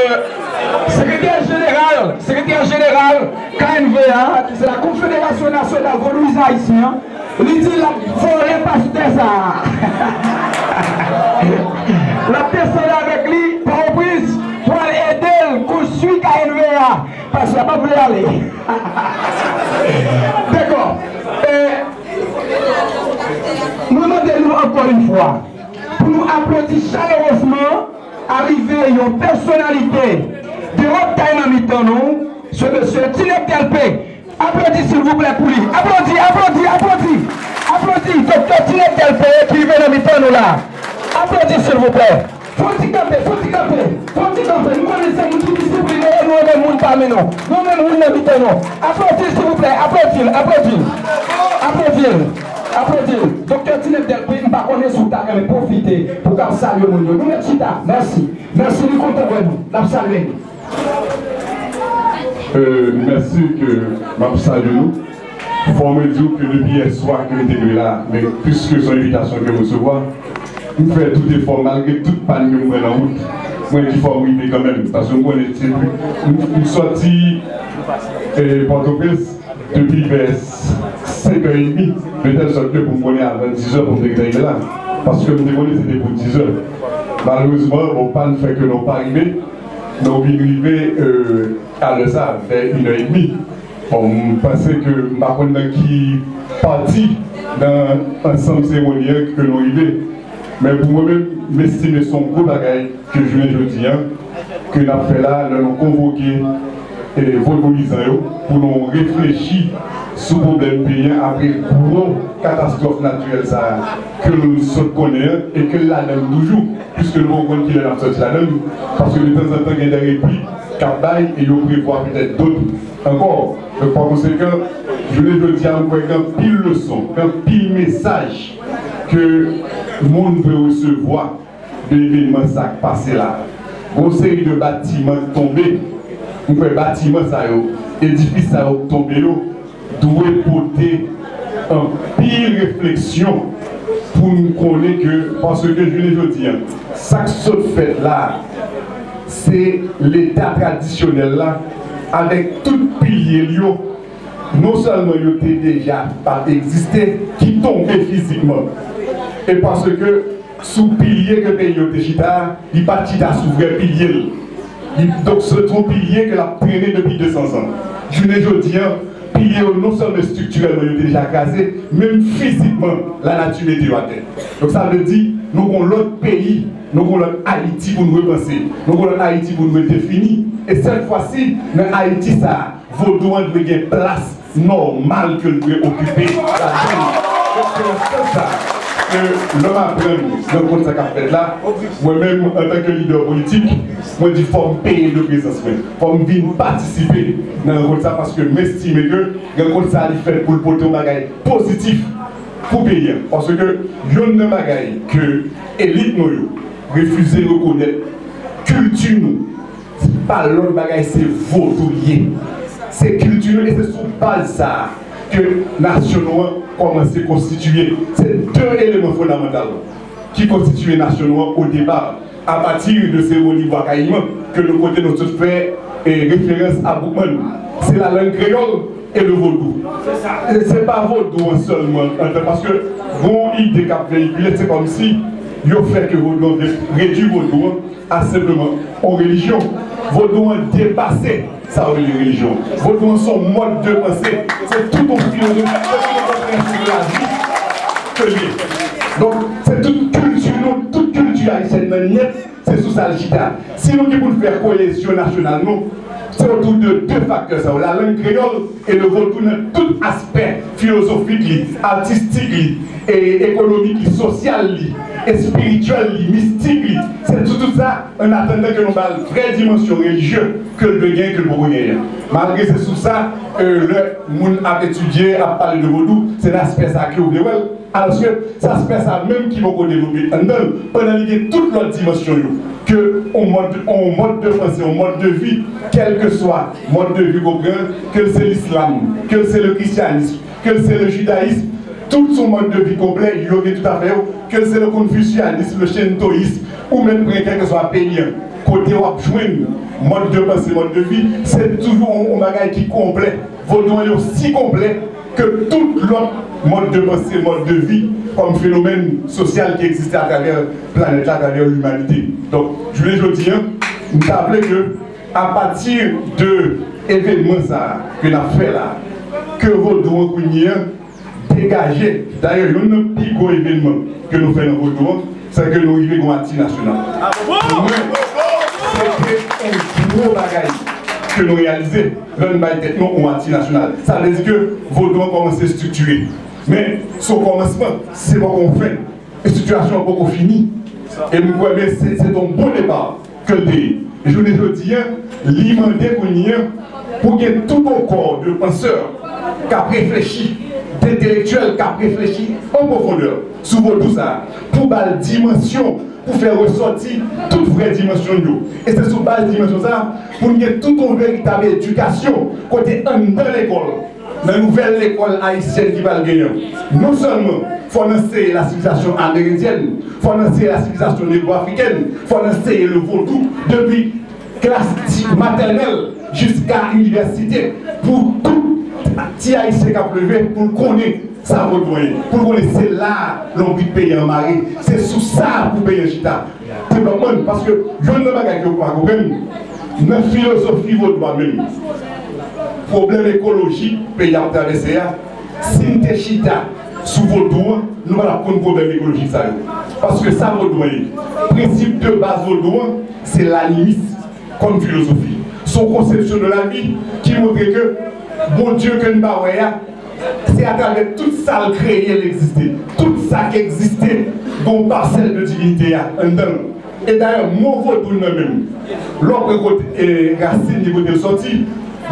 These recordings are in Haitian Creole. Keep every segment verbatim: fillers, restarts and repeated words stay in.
Sekretè jeneral, sekretè jeneral K N V A, ki se la Confédération Nationale Vaudouisme Haïtien, li di l ap vòlè pastè sa a. L ap desann avèk li Pòtoprens pou al ede l konstwi K N V A, paske l pa vle ale. Dakò. E, mwen mande nou ankò yon fwa pou nou aplodi chalerezman arive yon pèsonalite de wòt kay nan mitan nou, se mesye Tinèk Dèlpe. Aplodi, silvouplè, pou li. Aplodi, aplodi, aplodi. Aplodi, Doktè Tinèk Dèlpe ki rive nan mitan nou la. Aplodi, silvouplè. Fò n ti kanpe, fò n ti kanpe, fò n ti kanpe. Nou konnen se moun ki disipline e nou renmen moun pami nou. Nou renmen moun nan mitan nou. Aplodi, silvouplè, aplodi l, aplodi l. Aplodi l, aplodi l. Doktè Tinèk Dèlpe, m pa konnen si w ta renmen pwofite pou w ka salye moun yo. Nou mèt chita. Mèsi. Mèsi, nou kontan wè nou. N ap salye nou. Euh, mèsi ke m ap salye nou. Fò mwen di w ke depi yè swa ke m te dwe la, men piske se yon envitasyon ke m resevwa, m fè tout efò, malgre tout pàn ke m pran nan wout, mwen di fò m rive kanmenm, paske m konnen se pli, m, m sòti, eh, Pòtoprens depi vè senk è edmi, de tèl sòt ke pou m konnen avan dizè pou m te gentan rive la, paske m te konnen se te pou dizè. Malerezman, bon, pàn fè ke nou pa rive, nou vin rive, euh, a lè sa, vè inè edmi. Bon, m panse ke m pa konn nan ki pati nan ansanm seremoni an ke nou rive. Men pou mwen menm, m estime se yon gwo bagay ke jounen jodi an, ke n ap fè la, lè nou konvoke, eh, vodouyizan yo pou nou reflechi sou pwoblèm peyi an apre gwo katastwòf natirèl sa a ke nou sot konnen an e ke l ladan l toujou, piske nou poko konn kilè n ap sòti ladan l, paske detanzantan gen de repli k ap bay e yo prevwa petèt dòt ankò. Donk, pa konsekan, jounen jodi a, m kwè gen anpil leson, gen anpil mesaj ke moun dwe resevwa de evènman sa k pase la. Gon seri de batiman k tonbe. M kwè batiman sa yo, edifis sa yo k tonbe yo, dwe pote anpil refleksyon pou n konnen ke, paske jounen jodi a, sa k sot fèt la, se Leta tradisyonèl la, avèk tout pilye l yo, non sèlman yo te deja pa t egziste, ki tonbe fizikman. E paske sou pilye ke peyi yo te chita a, li pa t chita sou vrè pilye l. Li, donk, se t yon pilye ke l ap trennen depi de san zan. Jounen jodi a, pilye yo non sèlman estriktirèlman yo te deja kraze, menm fizikman, lanati mete yo atè. Donk, sa vle di, nou gon lòt peyi, nou gon lòt Ayiti pou n repanse, nou gon lòt Ayiti pou n redefini. E sèt fwa si, nan Ayiti sa a, vodou an dwe gen plas nòmal ke l dwe okipe ladan l. Donk, se nan sans sa ke lè m aprann rankont sa k ap fèt la, mwen menm, antanke lidè politik, mwen di fò m peye de prezans mwen. Fò m vin patisipe nan rankont sa paske m estime ke rankont sa li fèt pou l pote yon bagay pozitif pou peyi a. Paske youn nan bagay ke elit nou yo refize rekonèt, kilti nou, se pa lòt bagay, se vodou l ye. Se kilti nou e se sou baz sa a ke nasyon nou an kòmanse konstitiye. Se de eleman fondamantal ki konstitiye nasyon nou an o depa, apati de seremoni Bwa Kayiman, ke nou kote nou tout fè, eh, referans a Boukman. Se la langue créole et le vodou. E se pa vodou an sèlman, antan, paske gon ide k ap veyikile, se kòmsi yo fè ke vodou an, redui vodou an a senpleman yon relijyon. Vodou an depase sa yo rele relijyon. Vodou an se yon mòd de panse, se tout yon filozofi, se tout yon konpreyansyon de lavi ke l ye. Donk, se tout kilti nou, tout kilti ayisyèn nan nèt, se sou sa l chita. Si nou gen pou n fè koyezyon nasyonal nou, se otou de de faktè sa yo, la langue créole et le vodou nan tout aspè filozofik li, atistik li, e ekonomik li, sosyal li, espirityèl li, mistik li. Se sou tout sa, an atandan ke nou ba l vrè dimansyon relijye ke l dwe genyen, ke l poko genyen an. Malgre se sou sa, euh, lè moun ap etidye, ap pale de vodou, se nan aspè sa ke yo vle wè l. Alòske se aspè sa menm ki poko devlope anndan l, pandan li gen tout lòt dimansyon yo, ke on mòd, on mòd de panse, on mòd de vi, kèlkeswa mòd de vi ke w pran, ke l se lislam, ke l se le krisyanis, ke l se le jidayis, tout se on mòd de vi konplè, yo gen tout afè yo, ke l se le konfisyanis, le chentoyis, ou menm pran kèlkeswa peyi an. kote w ap jwenn mòd de panse, mòd de vi, se toujou yon, yon bagay ki konplè. Vodou an yo si konplè ke tout lòt mòd de panse, mòd de vi, kòm fenomèn sosyal ki egziste atravè planèt la, atravè limanite. Donk, jounen jodi a, m ta vle ke, apati de evènman sa a ke n ap fè la, ke vodou an kounye a degaje. Dayè, youn nan pi gwo evènman ke nou fè nan vodou an, se ke nou rive gon atis nasyonal. Pou mwen, se te yon gwo bagay ke nou reyalize lè n bay tèt nou yon atis nasyonal. Sa vle di ke vodou an kòmanse estriktire. Men, se yon kòmansman, se poko yon fen. E sitiyasyon an poko fini. E m kwè, men se, se yon bon depa ke l te ye. E jounen jodi a, li mande kounye a pou gen tout yon kò de pansè k ap reflechi, d entelektyèl k ap reflechi an pwofondè sou vodou sa a, pou ba l dimansyon, pou fè resòti tout vrè dimansyon yo. E se sou baz dimansyon sa a, pou n gen tout yon veritab edikasyon kote anndan lekòl, nan nouvèl lekòl ayisyèn ki pral genyen an, non sèlman fò n anseye lasivilizasyon amerendyèn, fò n anseye lasivilizasyon negro-afrikèn, fò n anseye le vodou depi klas ti, matènèl jiska inivèsite, pou tout ti ayisyen k ap leve, pou l konnen sa vodou an ye, pou l konnen se la lonbrit peyi an mare, se sou sa pou peyi an chita. Devlòpman, paske youn nan bagay ke w pa konprann, nan filozofi vodou a menm, pwoblèm ekolojik peyi a ap travèse a, si n te chita sou vodou an, nou pa t ap konn pwoblèm ekolojik sa yo. Paske sa vodou an ye, prensip de baz vodou an, se lanimis kòm filozofi. Se yon konsepsyon de lavi ki montre ke Bondye ke n pa wè a, se atravè tout sa l kreye l egziste. Tout sa k egziste, gen yon pasèl de divinite a anndan l. E dayè, mo vodoun nan menm, lè w pran kote, e, rasin li, kote l sòti,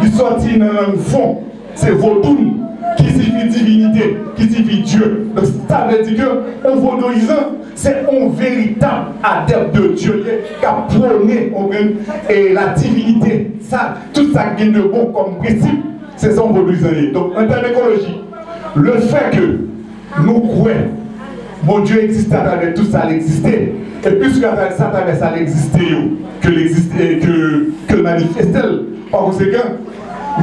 li sòti nan lang fon. Se vodoun, ki sifi divinite, ki sifi Dye. Donk, sa vle di ke yon vodouyizan, se yon veritab adèp de Dye li ye, k ap pwone, w konprann, e la divinite. Sa, tout sa k gen de bon kòm prensip, se sa yon vodouyizan ye. Donk, an tèm ekolojik, le fè ke nou kwè Bondye egziste atravè tout sa l egziste, e piske atravè sa, atravè sa l egziste yo, ke l egziste, ke, ke l manifeste l, pa konsekan,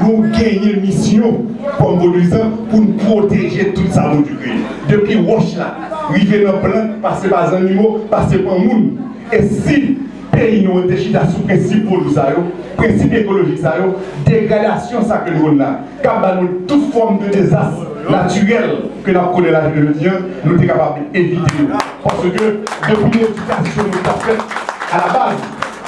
nou genyen misyon kòm vodouyizan pou n pwoteje tout sa Bondye kreye. Depi wòch la, rive nan plant, pase pa zannimo, pase pa moun. E si peyi nou an te chita sou prensip vodou sa yo, prensip ekolojik sa yo, degradasyon sa ke nou konn la, k ap ba nou tout fòm de dezas natirèl ke n ap konnen la jodi a, nou te kapab evite yo. Paske depi ledikasyon nou ta fèt a la baz,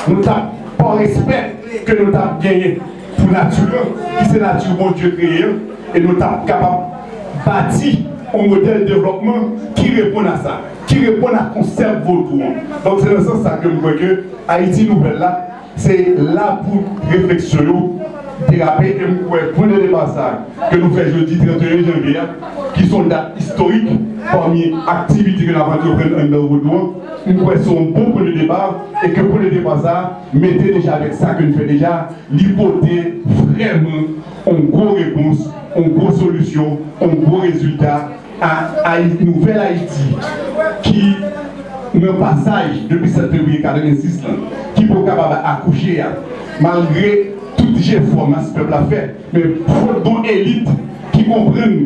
nou ta, pa respè ke nou ta genyen pou nati an, ki se nati Bondye kreye an, e nou ta kapab bati yon modèl devlòpman ki reponn a sa, ki reponn a konsèp vodou an. Donk, se nan sans sa ke m kwè ke Ayiti Nouvèl la, se la pou refleksyon yo derape, e m kwè pwen de depa sa ke nou fè jodi trannteyen janvye a, ki se yon dat istorik pami aktivite ke n ap antreprann anndan vodou an, m kwè se yon bon pwen de depa, e ke pwen de depa sa mete deja avèk sa ke n fè deja, li pote vrèman yon gwo repons, yon gwo solisyon, yon gwo rezilta a Ayi-, nouvèl Ayiti ki nan pasaj depi sèt fevriye katrevensis lan, ki poko kapab akouche a, malgre tout jefò mas pèp la fè, men fòt gon elit ki konprann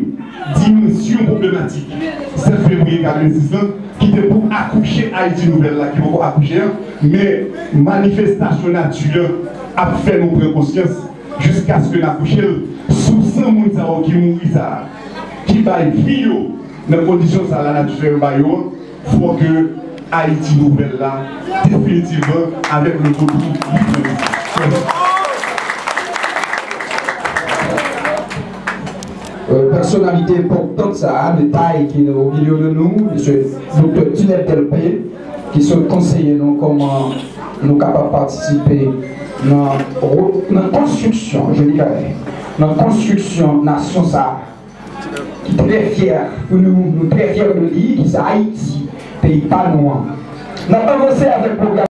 dimansyon pwoblematik sèt fevriye katrevensis lan, ki te pou akouche Ayiti Nouvèl la, ki poko akouche an, men manifestasyon nati an ap fè nou pran konsyans jiskaske n akouche l sou san moun sa yo ki mouri sa a, ki bay vi yo nan kondisyon sa a lanati fè yo ba yo an, fò ke Ayiti Nouvèl la, definitivman, avèk le vodou, li pran nesans. Euh, pèsonalite enpòtan sa a, de tay ki o milye de nou, mesye Doktè Tinèt Delpé, ki sot konseye nou kòman nou kapab patisipe nan, nan konstriksyon, je dirais, nan konstriksyon nasyon sa a, ki trè fyè pou nou, nou trè fyè de li, ki se Ayiti, peyi pa nou an. N ap avanse avèk pwogram.